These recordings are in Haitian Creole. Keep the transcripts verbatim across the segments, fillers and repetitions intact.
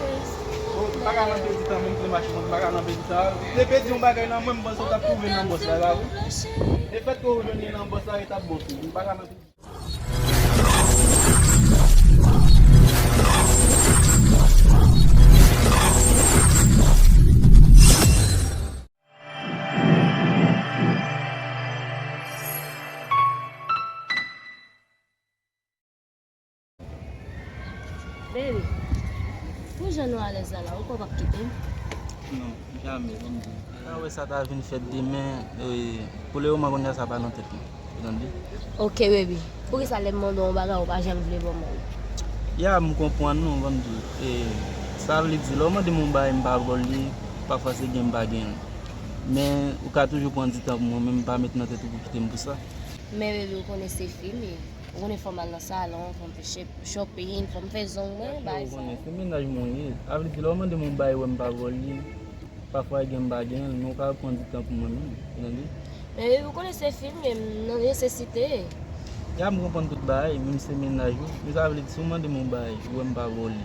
Oh, m pa ka nan pedi tan, mwen, m te mache, mwen, m pa ka nan pedi tan. Te pedi yon bagay nan mwen, m panse w t ap twouve l nan bòs la, la, wi. Lefètke w jwenn li nan bòs la, li t ap bon sou ou. M pa ka nan pedi tan. Baby, pou jan nou alèz la la, ou kwè w p ap kite m? Non, jamè, ban m di w. Sa wè sa ta vin fèt demen, e, pou lemoman kounye a sa pa nan tèt mwen. Ou tande? Ok, baby. Poukisa lè m mande w yon bagay, ou pa janm vle ban mwen l? Ya, m konprann non, ban m di w. E, sa vle di, lè w mande m yon bagay, m pa ba w li, pafwa se gen m pa gen l. Men, ou ka toujou pran di tan pou mwen, men m pa met nan tèt ou pou kite m pou sa. Men, baby, ou konnen se fi m ye. Ou konnen fò m al nan salon, fò m fè shop-, shopping, fò m fè zong mwen, bagay sa yo. Ou konnen, se mennaj mwen ou ye. Sa vle di, lè w mande m yon bagay, wè m pa ba w li, pafwa gen m pa gen l, men w ka pran di tan pou mwen menm, ou tande? Men baby, ou konnen se fi m ye, m nan nesesite. Ya, m konprann tout bagay, menm se mennaj ou, men sa vle di, si w mande m yon bagay, wè m pa ba w li.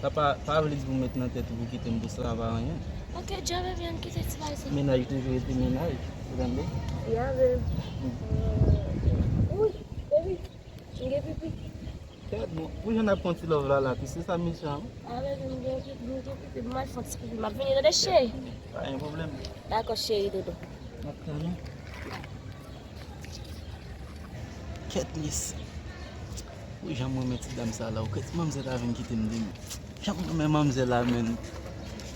Sa pa, pa vle di pou w met nan tèt ou pou kite m pou sa, sa pa anyen. Ok, dja, baby, ann kite ti bagay sa. Mennaj toujou rete mennaj, ou tande? Ya, baby. Woy, baby, m gen pipi. Kèt, bon, pou jan n ap pran ti love la, la, tou, se sa misye a, wi. A, baby, m gen pipi, m gen pipi, m al fè yon ti pipi, m ap vini, tande, cheri? Pa gen pwoblèm. Dakò, cheri, doudou. M ap tann ou. Kèt, mesye. Wi, jan m renmen ti dam sa la, wi, kèt, manzè ta vin kite m demen. Jan m renmen manzè la, menn.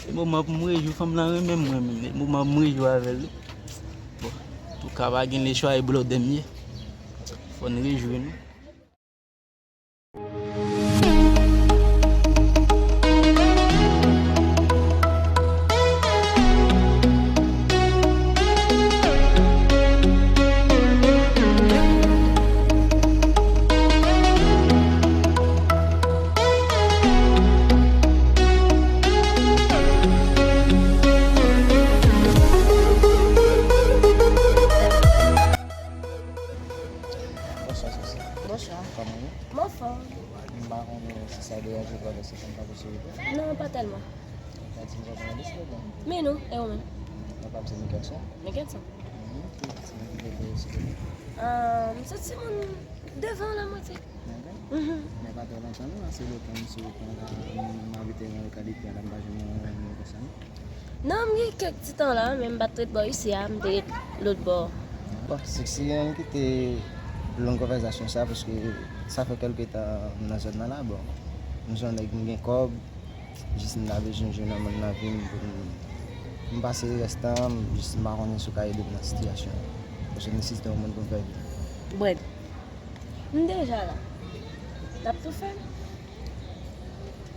E moman pou m rejwi, fanm lan renmen mwen, menn. E moman pou m rejwi avè l, wi. Bon, antouka, pa gen lechwa, e blòdè m ye. Fò n rejwi nou. Bonswa, sista. Bonswa. Kòman w ye? M anfòm. M pa konnen si sa deranje w pandan se tan, pa posib. Non, pa tèlman. Sa di m kòman w ye, silvouplè? Minou, e ou menm? Non pa m se Nikelson. Nikelson? Mhm. Ki timoun ki te voye, silvouplè? Ah, m se timoun devan la, mwen se. Ok. Mhm. Men pa twò lontan non, se letan m sou wout mwen la, m, m abite nan lokalite a la, m pa janm wè yon moun konsa non. Non, m gen kèk ti tan la, men m pa t ret bò isi a, m te ret lòt bò. Bon, Sexy, ann kite long konvèsasyon sa, paske sa fè kèlke tan m nan zòn nan la, bon, m se yon nèg, m gen kòb, jis m ta bezwen jwenn yon moun nan vi m pou m, m pase rès tan an, jis m pa konnen si w ka ede m nan sitiyasyon an. Paske m nesesite yon moun pou m fè vi. Brèd. M deja la. N ap tou fè l.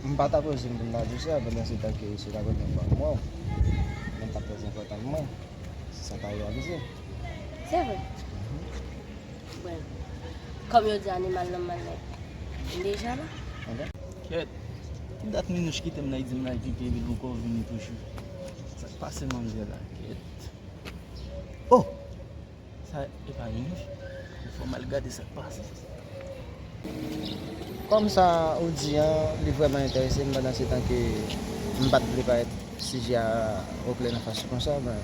M pa ta poze m pou m ta di w sa, pandan se tan ke se ta premye fwa m wè w. Men l t ap trè enpòtan pou mwen. Si sa ta reyalize. Se vre? Bon, kòm yo di animal nan mal nèg, m deja la. Ok. Kèt, ki dat Minouche kite m nan, li di m l al kenbe l ankò, vini toujou. Sa k pase manzè la, kèt. Oh! Sa e pa Minouche. Fò m al gade sa k pase. Kòm sa ou di an, li vrèman enterese m pandan se tan ke m pa t vle parèt sijè a oklè nan fas ou konsa, men,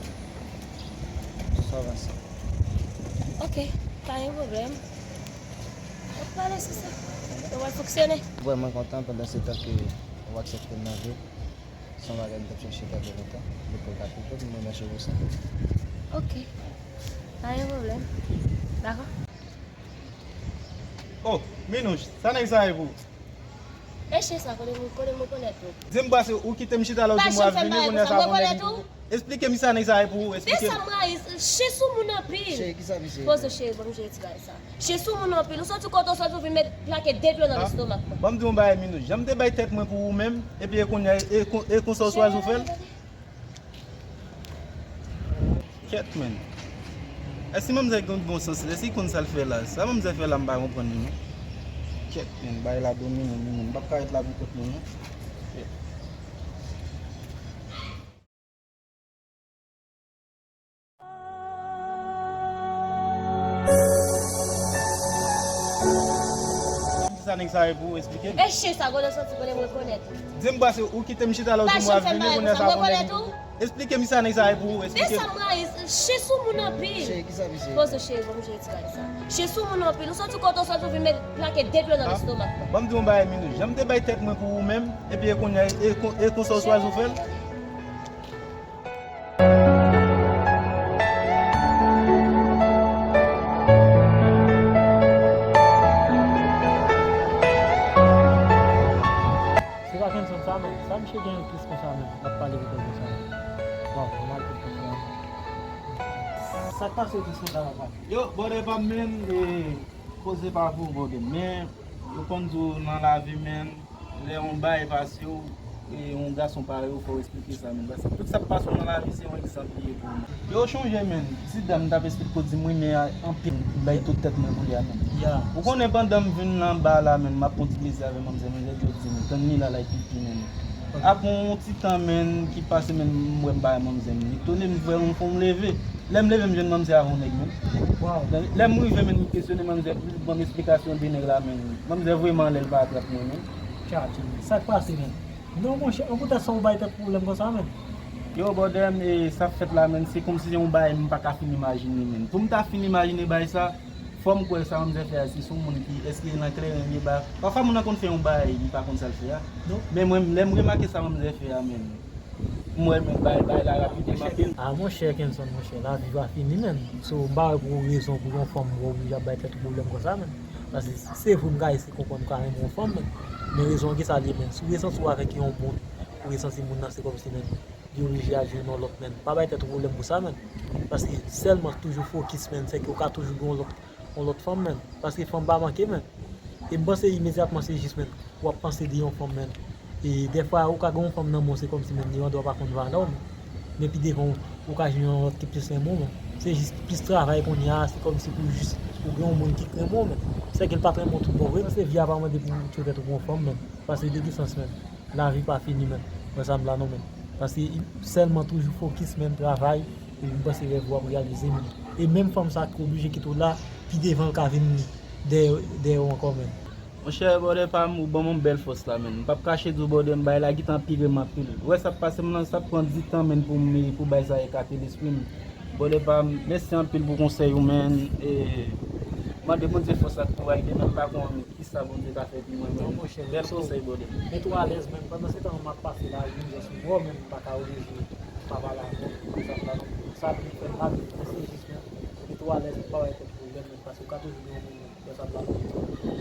sa vanse. Ok, pa gen pwoblèm. N ap pale sou sa. Sa va fonksyone. Vrèman kontan pandan se tan ke ou aksepte m nan vi w. Se yon bagay m t ap chèche trè trè lontan. Depi w t ap rive, m remèsye w pou sa. Ok. Pa gen pwoblèm. Dakò. Oh, Minouche, sa nèg sa ye pou ou? E chen sa, kote m, kote m rekonèt ou? Di m pase, ou kite m chita la, ou di m w ap vini, kounye a sa pou nèg li pou ou. Esplike m sa nèg sa ye pou ou, esplike m. De sa m rayi, chen sou moun anpil. Cheri, kisa misye ye? Poze cheri, ban m jere ti bagay sa. Chen sou moun anpil. Ou soti kote w soti, ou vin met plake de pye w nan lestomak mwen. Ban m di w yon bagay, Minouche. Jan m te bay tèt mwen pou ou menm, epi e kounye a, e kon-, e konsa w swazi w fè l? Kèt, menn. Èske manzè gen bon sans? Èske li konn sa l fè la? Sa manzè fè la, m pa konprann li, non. Kèt, menn. Bagay la domine m, menn. M p ap ka ret la pou kont mwen, non. Kèt. Kisa Nèg sa ye pou ou, eksplike m. E chen sa, gwo nan santi, konnen m rekonèt ou. Di m, pase ou kite m chita la, ou di m w ap vini, kounye a sa, konnen m rekonèt ou. Eksplike m sa nèg sa ye pou ou, eksplike m. De sa m rayi, chen sou moun anpil. Chen, ki sa misye? Poze w cheri, ban m jere ti bagay sa. Chen sou moun anpil, ou soti kote w soti, ou vin met plake de pye nan lestomak mwen. Ban m di w yon bagay, Minou. Jan m te bay tèt mwen pou ou menm, epi e kounye a, e kon-, e konsa w chwazi w fè l? Se pa Kenson sa menm. Sa misye gen plis konsa menm. L ap pale vit konsa menm. Waw, mwen mal konprann sa. Sa k pase w Kenson sa papa? Yo, brother pa m menm, e, koze pa pou brother. Men, yo konn di w nan lavi menm, lè yon bagay pase w, e yon gason parèy ou, fò w eksplike sa menm. Paske tout sa k pase w nan lavi, se yon egzanp li ye pou ou. Yo chonje menm, ti dam t ap esplike w di m wi, men a, anpil, m bay tout tèt mwen pou li a menm. Ya. Ou konnen pandan m vin nan ba la menm, m ap pran ti plezi avè manmzèl, manzèl yo di m, tann li la, l al pipi menm. Ok. Apre yon ti tan menm ki pase menm, m wè m pa wè manmzèl, m etone, m vwè yon fon m leve. Lè m leve, m jwenn manmzèl avè yon nèg menm. Waw. Lè, lè m rive menm, m kesyone manmzèl pou li ban m esplikasyon de nèg la menm. Manmzèl voye m anlè, l pa atrap mwen menm. Tchatchi, sa k pase menm? Non, monchè, an poutèt sa ou bay tèt pwoblèm konsa menm? Yo, brother m, e sa k fèt la menm, se kòmsi se yon bagay m pa ka fin imajine menm. Pou m ta fin imajine bagay sa, fò m kwè sa manmzèl fè a, se sou moun ki, èske nan kleren li ye ba. Pafwa moun nan konn fè yon bagay, li pa konn sa l fè a. Non. Men mwen, lè m remake sa manmzèl fè a menm, m wè menm bagay, bagay la rapide m anpil. A monchè Kenson, monchè, lavi pa fini menm. So, m pa wè pou rezon pou yon fanm oblije ap bay tèt ou pwoblèm konsa menm. Paske se vre m ka ese konprann ou ka renmen yon fanm menm. Men rezon an ki sa l ye menm? Si w resanti w avèk yon moun, ou resanti moun nan se kòmsi menm li oblije al jwenn yon lòt menm. Pa bay tèt ou pwoblèm pou sa menm. Paske sèlman toujou fokis menm, se ke ou ka toujou gen yon lòt, yon lòt fanm menm. Paske fanm pa manke menm. E m panse imedyatman se jis menm w ap panse de yon fanm menm. E dèfwa ou ka gen yon fanm nan men w, se kòmsi menm li andwa pa konn valè w menm. Men pi devan ou ka jwenn yon lòt ki plis renmen w menm. Se jis plis travay kounye a, se kòmsi pou jis ou gen yon moun ki renmen w menm. Sèke l pa t renmen w tout bon vre, men se vi a pa mande pou w tchwe tèt ou pou yon fanm menm. Paske de ki sans menm? Lavi pa fini menm. Wè sa m la non menm. Paske sèlman toujou fokis menm, travay, epi m panse rèv ou ap reyalize menm. E menm fanm sa ki oblije kite w la, pi devan l ka vin dèyè, dèyè w ankò menm. Monchè, brother pa m, ou ban m yon bèl fòs la menm. M p ap kache di w, brother, m bagay la gentan anpire m anpil. Ou wè sa k pase m lan, sa pran ditan menm pou m, pou bagay sa ekate lespri m. Brother pa m, mèsi anpil pou konsèy ou menm. E mande Bondye fòs ak kouraj, demen m pa konn kisa Bondye ka fè pou mwen menm. Bèl konsèy, brother. Mete w alèz menm. Pandan se tan m ap pase la, mizè sou bò menm, m pa ka oblije pa pale avè w. Sa m pa, sa m fè m mal, men se jis menm. Mete w alèz, pa bay tèt pwoblèm menm, paske w ka toujou gen yon moun menm.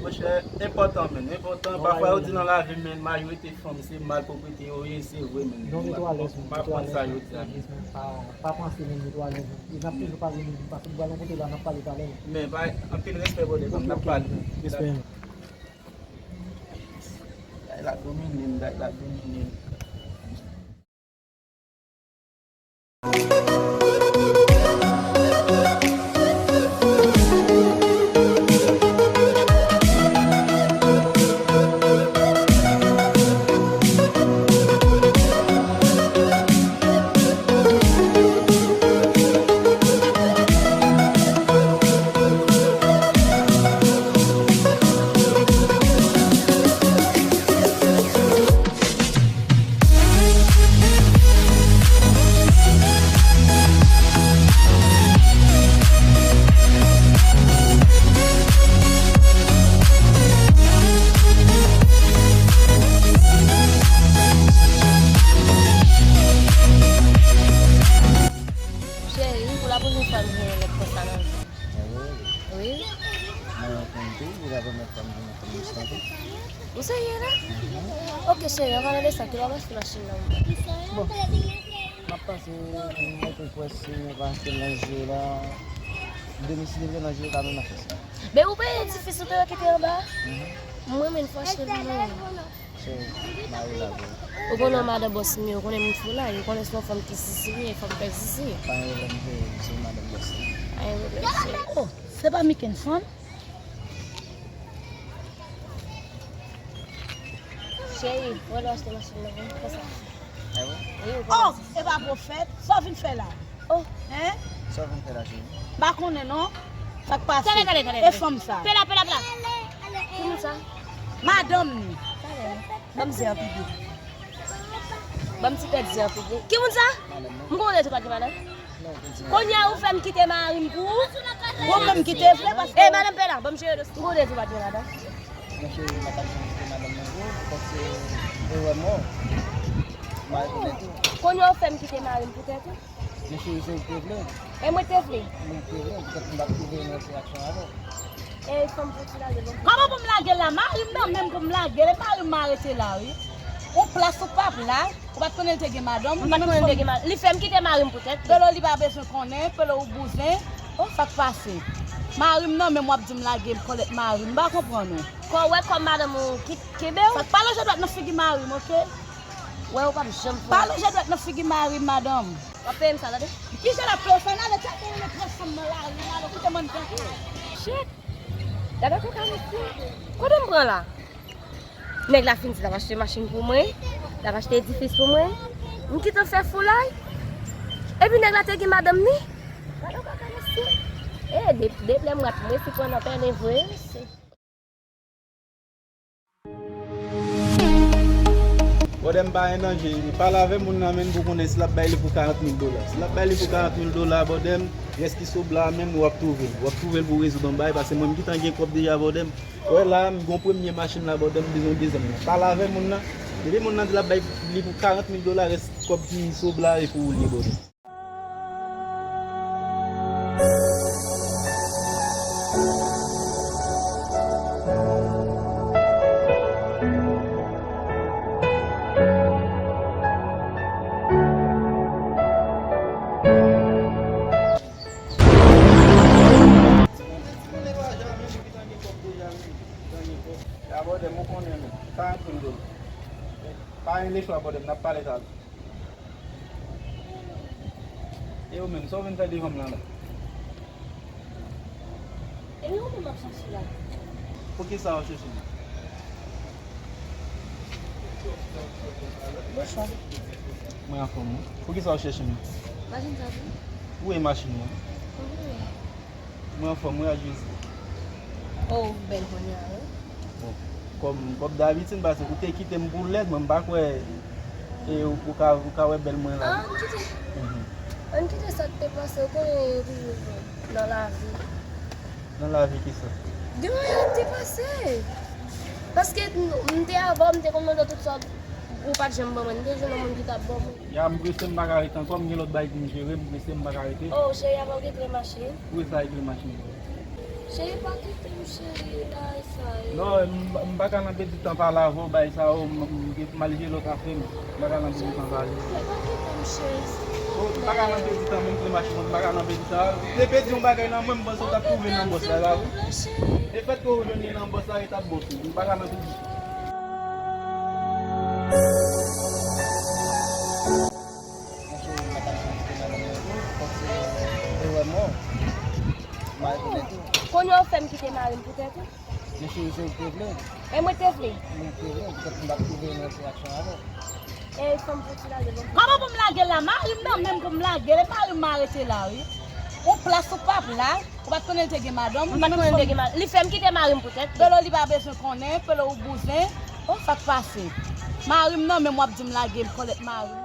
Monchè, enpòtan, menn, enpòtan. Pafwa yo di nan lavi, menn, majorite fanm se malpwoprete yo ye, se vre, menn. M aprann sa jodi a. Pa, pa panse, menn, mete w alèz, menn. E n ap toujou pale, menn, paske nou pral yon kote la, n ap pale talè, menn. Men, bay anpil respè, brother, n ap pale. Respè, menn. Gay la domine m, gay la domine m. Cheri, pou la premyè fwa m jwenn yon nèg konsa nan vi m. Wi. Mwen konn tou, pou la premyè fwa m jwenn yon fanm konsa tou. Ou serye la? Mhm. Ok, cheri, anvan nou desann, kilè w ap achte machin nan pou mwen? Bon, m ap panse, mwen te kwè si mwen pa achte l nan je la, demen si Bondye vle nan je, ou ka menm achte sa. Men ou peye edifis ou te kite anba? Mhm. Mwen menm fò achte l pou mwen. Cheri, mari la vre. Ou konnen madan bòs m ye, ou konnen m fou la, ou konnen se yon fanm ki sisi m ye, fò m fè sisi. Pa gen pwoblèm, cheri, se madan bòs la. Pa gen pwoblèm, cheri. Oh, se pa Mickenson? Cheri, ou wè lè w achte machin nan pou mwen, fè sa. Ah bon? Wi, ou konnen. Oh, e pa pwofèt, sa w vin fè la? Oh. Hein? Sa w vin fè la, cheri? M pa konnen non. Sa k pase? Tande, tande, tande, tande. E fanm sa? Pela, pela, pela. Ki moun sa? Madanm ni. Ban m zen an pi byen. Ban m ti tèt zen an pi byen. Ki moun sa? M konnen tou pa gen madanm. Kounye a ou fè m kite mari m pou ou? Ou fè m kite vre paske. E madanm pe la, ban m jere dosye. M konnen tou pa gen madanm. Mwen cheri, m pa t ap janm kite madanm nan pou ou, paske erè mwen, m a rekonèt ou. Kounye a ou fè m kite mari m poutèt ou? Men cheri, se ou ki te vle. E mwen te vle. Mwen te vle, poutèt mwen pa t twouve yon reyaksyon avè w. E fanm fouti lage bon. Kòman pou m lage l la? Mari m nan menm pou m lage l, e mari m arete la, wi. Ou plas ou pa plas, ou pa t konnen l te gen madanm. M pa t konnen l te gen madanm. Li fè m kite mari m poutèt li. Pelo li pa bezwen konnen, pelo ou bouzen. Oh, sa k pase? Mari m nan menm w ap di m lage m kòlèt mari m, m pa konprann ou. Kò w wè kòm madanm ou ki kenbe w? Sa k pa lonje dwèt nan figi mari m, oke? Wè ou p ap janm fè. Pa lonje dwèt nan figi mari m, madanm. W ap peye m sa, tande. Kijan l ap fè w sa? N ale tcheke yon lòt fanm nan lari, n ale kite mwen tankou. Shit! Gade koka mesye. Kote m pran la? Nèg la fin di l ap achte machin pou mwen, l ap achte edifis pou mwen. M kite l fè foulay. Epi nèg la te gen madanm ni. Gade koka mesye. E, de, de plè m rat mwen si pran nan pèlen vre. Bòdè m pa gen danje, pale avè moun nan menm pou konnen si l ap bay li pou karant mil dola. Si l ap bay li pou karant mil dola, bòdè m, rès ki sou bla a menm, w ap twouve l. W ap twouve l pou w rezoud yon bagay, paske mwen m gentan gen kòb deja, bòdè m. Wè la, m gon premye machin la, bòdè m, bezwen dezyèm nan. Pale avè moun nan. Depi moun nan di l ap bay li pou karant mil dola, rès kòb ki sou bla a, e pou ou l ye, bòdè m. Ya bòdè m, ou konnen nou. Sa antre m dolo. Pa gen lechwa bòdè m, n ap pale talè. E ou menm, sa w vin fè devan m nan la? E ou menm m ap chèche la. Poukisa w chèche m? Bonswa. Mwen anfòm, wi. Poukisa w chèche m? Machin sa tou? Ou e machin mwen? Wi. Mwen anfòm, wi, a Jezi. Oh, ou bèl kounye a, wi. Bon, kòm, kòm dabitid, paske ou te kite m pou lèd, mwen m pa kwè e ou, ou ka, ou ka wè bèl mwen la. Ah, ann kite, ann kite sa k te pase, ou konnen yo toujou nan lavi. Nan lavi kisa? Gen yon bagay k te pase. Paske m te avè w, m te konn mande w tout sa ou pa t janm ban mwen. M te jwenn yon moun ki t ap ban mwen. Ya, m prese, m pa ka rete ankò, m gen lòt bagay pou m jere, m prese, m pa ka rete. Oh, cheri, apa w gen kle machin? Ou wè sa e kle machin? Cheri, pa kite m, cheri, bagay sa yo. Non, m, m pa ka nan pèdi tan pale avè w, bagay sa yo, m, m, m al jere lòt afè m. M pa ka nan pèdi tan pale. Cheri, pa kite m, cheri. Oh, m pa ka nan pèdi tan, menm kle machin, m pa ka nan pèdi tan. Te pèdi yon bagay nan mwen, m panse w t ap twouve l nan bòs la, pa vre? E fèt ke w jwenn li nan bòs la, e t ap bon tou. M pa ka nan pèdi tan. Mon cheri, m pa t ap janm kite madanm nan pou ou, paske erè mwen, m a rekonèt ou. Kounye a ou fè m kite mari m poutèt ou? Men cheri, se ou ki te vle. E mwen te vle. Mwen te vle, poutèt m pa t twouve yon lòt reyaksyon avè w. E fanm fouti lage bon. Kòman pou m lage l la? Mari m nan menm pou m lage l, e mari m arete la, wi. Ou plas ou pa plas. Ou pa t konnen l te gen madanm? M pa t konnen l te gen madanm. Li fè m kite mari m poutèt li. Pelo li pa bezwen konnen, pelo ou bouzen. Oh, sa k pase? Mari m nan menm w ap di m lage m kòlèt mari m.